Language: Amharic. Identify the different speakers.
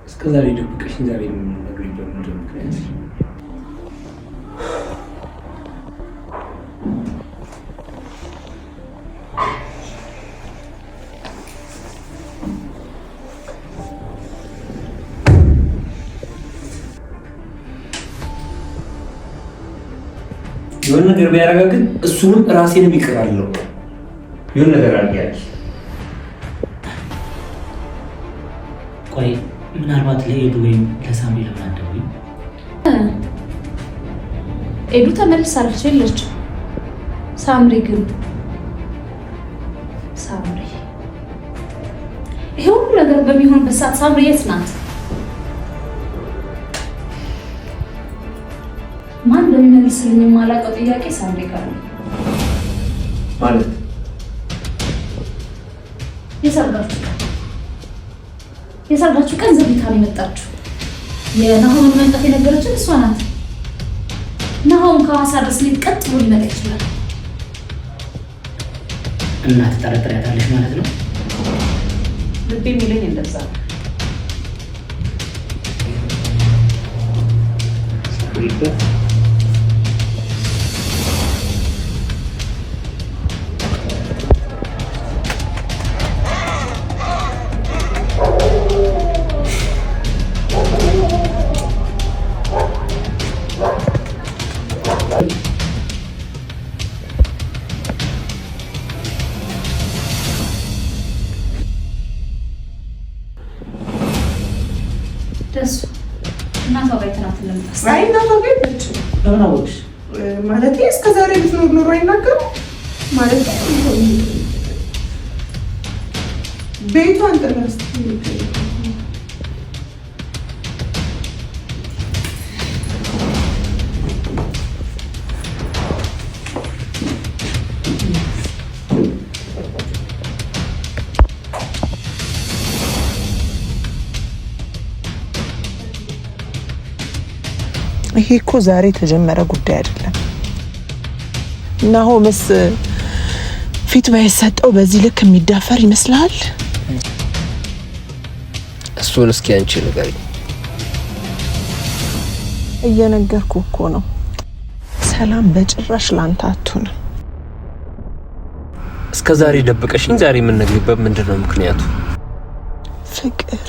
Speaker 1: እስከ ዛሬ ደብቀሽኝ ዛሬ የምንነግረኝ በምንድን ነው ምክንያት? የሆነ ነገር ቢያረጋ ግን እሱንም ራሴንም ይቅራለሁ። የሆነ ነገር አድርጊያለሽ።
Speaker 2: ቆይ ምናልባት ለኤዱ ወይም ለሳምሪ ለምን አትደውይም?
Speaker 3: ኤዱ ተመልሳለች የለችም። ሳምሪ ግን ሳምሪ ይሄ ሁሉ ነገር በሚሆንበት ሰዓት ሳምሪ የት ናት? ማን እንደሚመልስልኝ የማላውቀው ጥያቄ ሳምሪ ጋር ነው።
Speaker 1: ማለት
Speaker 3: የሰርጋችሁ ቀን የሰርጋችሁ ቀን ዘግይታ ነው የመጣችሁ። የናሆምን መምጣት የነገረችን እሷ ናት። ናሆም ከሐዋሳ ድረስ እንዴት ቀጥ ብሎ ሊመጣ ይችላል?
Speaker 2: እና ትጠረጥሪያታለሽ ማለት ነው?
Speaker 3: ልቤ የሚለኝ እንደዛ ነው። ደሱ እናቷ ጋር ትናንት እንምጣ።
Speaker 4: አይ እናቷ ጋር የለችም።
Speaker 2: ለምን አወቅሽ?
Speaker 4: ማለቴ እስከ ዛሬ ብትኖር ኖሮ አይናገሩም ማለት ቤቷን ጥላ ስትሄድ ይሄ እኮ ዛሬ የተጀመረ ጉዳይ አይደለም። ናሆምስ ፊት ባይሰጠው በዚህ ልክ የሚዳፈር ይመስልሃል?
Speaker 1: እሱን እስኪ አንቺ ንገሪኝ።
Speaker 4: እየነገርኩ እኮ ነው። ሰላም በጭራሽ ላንተ አትሆንም።
Speaker 1: እስከ ዛሬ ደብቀሽኝ ዛሬ የምንነግሪበት ምንድን ነው ምክንያቱ?
Speaker 4: ፍቅር